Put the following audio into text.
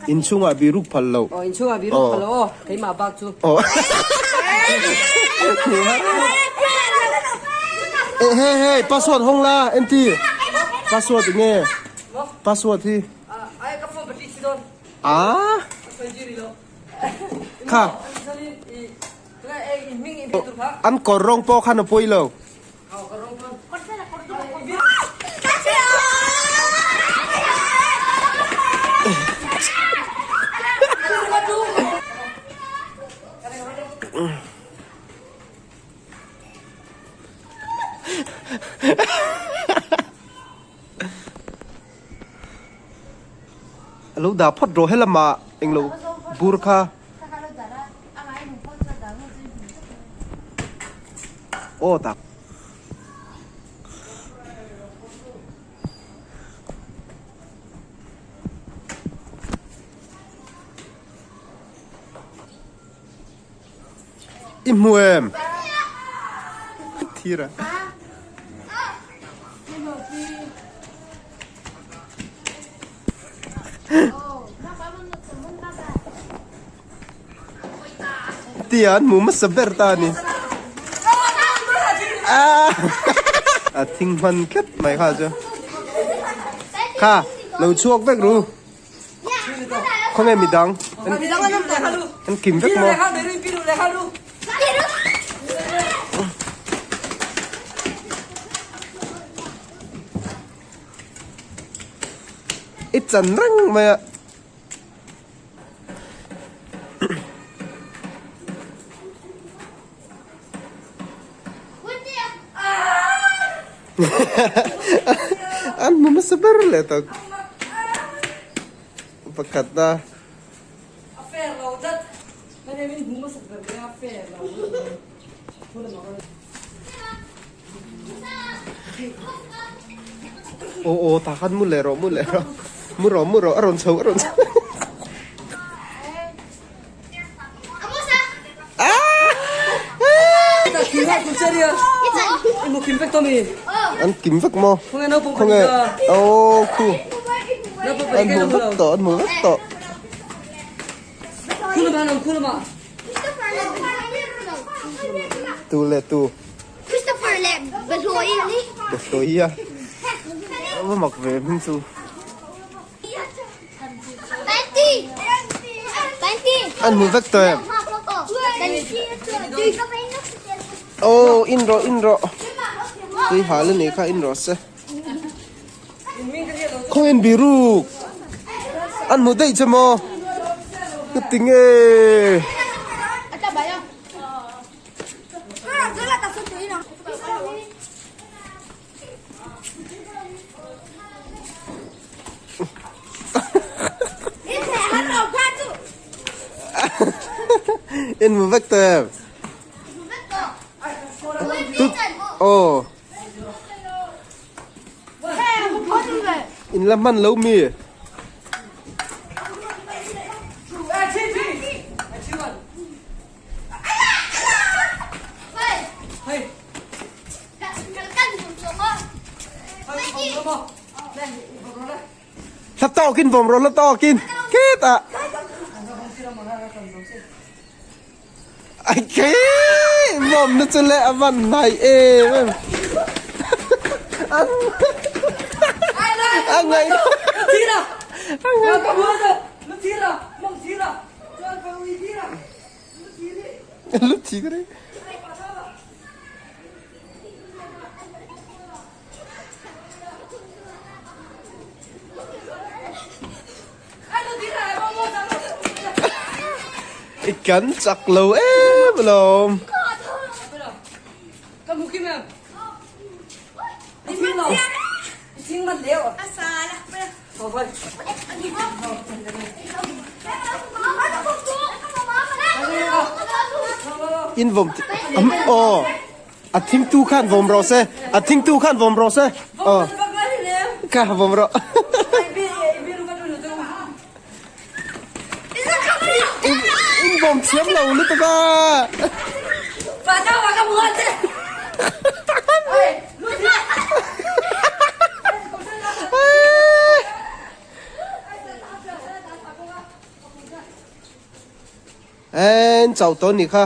In chhungah biruk phal lo. Aw in chhungah biruk phal lo aw keimah bak chu. Aw. Eh hey hey password hawng la enti password enge password hi. Ai ka phone battery thi dawn. Ah. Kha. An kawr rawng pawh khan a pawi lo. A lo dah phawt rawh helamah englo bur kha. Aw tak. I hmu em? Thir a. Tia an hmu hmasa ber ta a ni. A thing hman tlat mai kha chu. Kha lo chhuak vek ru. Khawnge midang an kim vek maw? I chan reng mai a. An hmu hmasa ber leh tak pakhat a. Aw aw tah khan mu leh rawh mu leh rawh mu rawh mu rawh a rawn chho a rawn chho. An kim vek maw? Khawnge aw khu an hmu vek tawh an hmu vek tawh. Tu leh tu. Behlawi a va mak ve hming chu. An hmu vek tawh em? Aw in rawh in rawh tui hal a nih kha in rawh se khaw in biruk an hmu daih che maw ka ti nge. In mu vek tawh em? Tut aw. In la hman lo mi? Hla tawkin vawm rawh hla tawkin khitah ai khi vawm na chu le a van hnai em em a ngaih lu thi ka ring. I kan chak lo em alawm. In vawm aw. A thingtu khan vawm rawh se. A thingtu khan vawm rawh se. Aw. Ka vawm rawh. vawm thiam lo lutuk a. En chauh tawh a nih kha.